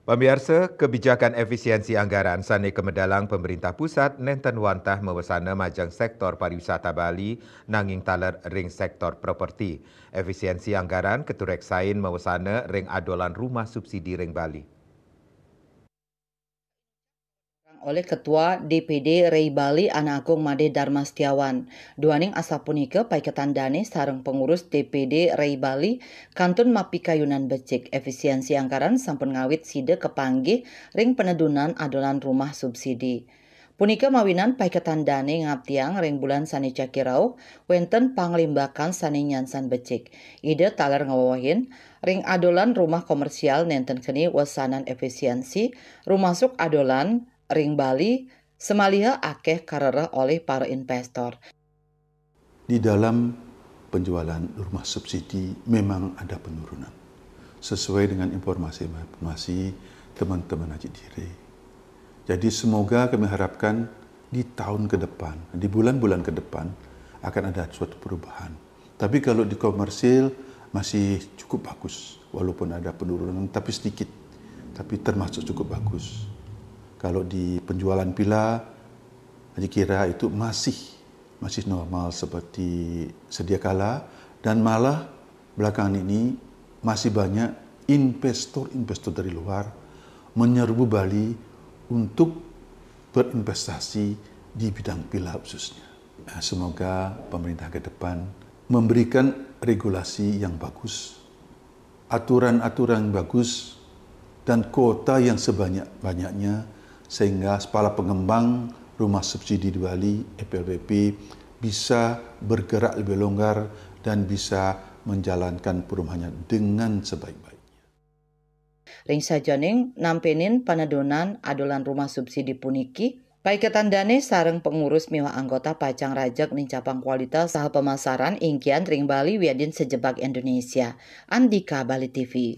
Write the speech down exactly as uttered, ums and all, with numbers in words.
Pamiarsa, kebijakan efisiensi anggaran sane kamedalang pemerintah pusat nenten wantah mawesana majeng sektor pariwisata Bali, nanging taler ring sektor properti. Efisiensi anggaran katureksain mawesana ring adolan rumah subsidi ring Bali. Olih Ketua D P D Rai Bali Anak Agung Made Darma Setiawan. Duaning asapunika paiketan dane sareng pengurus D P D Rai Bali kantun mapikayunan becik. Efisiensi anggaran sampun ngawit sida kapanggih ring panedunan adolan rumah subsidi. Punika mawinan paiketan dane ngaptiang ring bulan sane jagi rauh wenten panglimbakan sane nyansan becik. Ida taler ngawewehin, ring adolan rumah komersial nenten keni wesanan efisiensi, rumasuk adolan ring Bali, samaliha akeh karereh olih para investor. Di dalam penjualan rumah subsidi memang ada penurunan, sesuai dengan informasi-informasi teman-teman Haji Dire. Jadi semoga kami harapkan di tahun ke depan, di bulan-bulan ke depan akan ada suatu perubahan. Tapi kalau di komersil masih cukup bagus, walaupun ada penurunan tapi sedikit, tapi termasuk cukup bagus. Kalau di penjualan villa, Haji kira itu masih masih normal seperti sedia kala, dan malah belakangan ini masih banyak investor-investor dari luar menyerbu Bali untuk berinvestasi di bidang villa khususnya. Nah, semoga pemerintah ke depan memberikan regulasi yang bagus, aturan-aturan yang bagus, dan kuota yang sebanyak-banyaknya, sehingga para pengembang rumah subsidi di Bali, F L B P, bisa bergerak lebih longgar dan bisa menjalankan perumahannya dengan sebaik-baiknya. Ring sajaning nampenin panedunan adolan rumah subsidi puniki, paiketan dane sareng pengurus miwah anggota pacang rajeg nincapang kualitas saha pemasaran inggihan ring Bali wiadin sajebag Indonesia. Andika Bali T V.